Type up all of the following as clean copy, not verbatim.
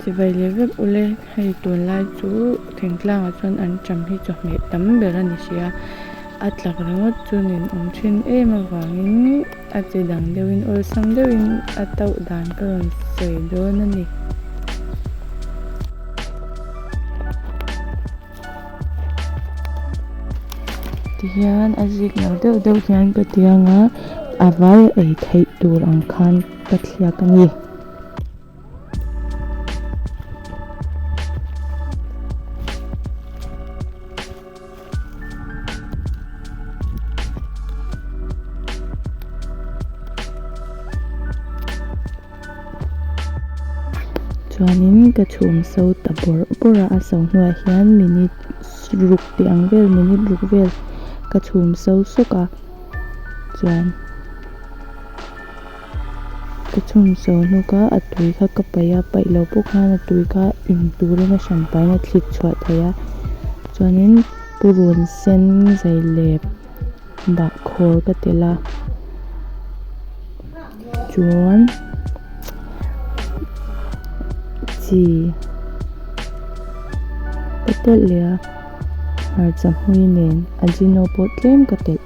Chibai leh vek ule, hei tunlai chu thingtlangah chuan anṭam hi chawhmeh tam ber a ni sia, a tlak ringawt chu nin awm thin em avangin a chi dang deuhin awlsam deuhin a tauh dan ka rawn sawi dawn a ni. Tihian a zik lo deuh deuh hian ka ti ang a, a vai ei theih tur ang khan ka thliak a ni. Chuanin ka chhum so ta bawrh bawrh a, a so hnuah hian minute ruk tih ang vel minute ruk vel ka chhum so sawk a chuan. Ka chhun so hnuk a, a tui kha ka paih a, paih lo pawh khan a tui kha in turin a hran pahin a thlit chhuah thei a, chuanin purun sen zai leh bahkhawr ka telh a, chuan chi ka telh leh a, hmarcha hmui nen ajino pawh tlem ka telh.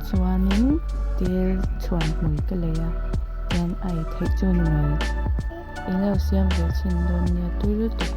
Chuanin tel chhuan hmui ka lei a hian a ei theih chu a ni mai. Eng lo siam ve chhin dawn nia tui lutuk.